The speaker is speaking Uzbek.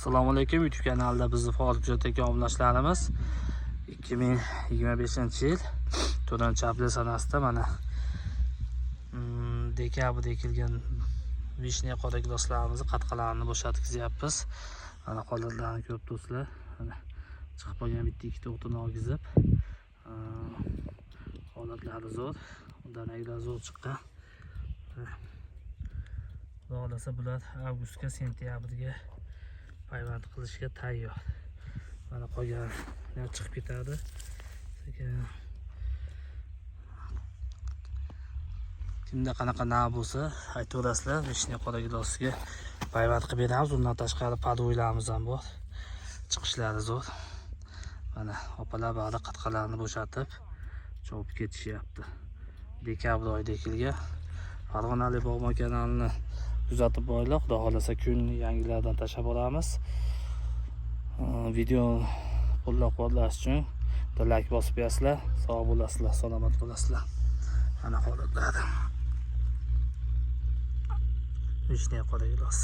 Assalomu alaykum, YouTube kanalida bizni faol kuzatayotgan obunachilarimiz. 2025-yil 4-aprel sanasida mana dekabrda ekilgan vishня qora giloslarimizni qatqalarini bo'shatkizyapmiz. Mana holatlarini ko'rib do'stlar. Mana chiqib qolgan bitta ikkita o'tini olgizib, holatlari zo'r. Danaklar zo'r chiqqan. Xudo xohlasa, bular avgustga, sentyabrga payvand qilishga tayyor. Mana qolgan chiqib ketadi. Sekin kimda qanaqa nav bo'lsa aytaverasizlar, vishня qora gilosiga payvand qilib beramiz. Undan tashqari подвойlarimiz ham bor. Chiqishlari zo'r. Mana opalar bari qatqalarni bo'shatib chopib ketishyapti. Dekabr oyida ekilgan. Farg'onalik bog'bon kanalini kuzatib boringlar. Xudo xohlasa, kun yangilardan tashlab boramiz. Video qo'llab-quvvatlash uchun bitta layk bosib qo'yasizlar. Sog' bo'lasizlar, salomat bo'lasizlar. Mana holatlari. Vishня qora gilos.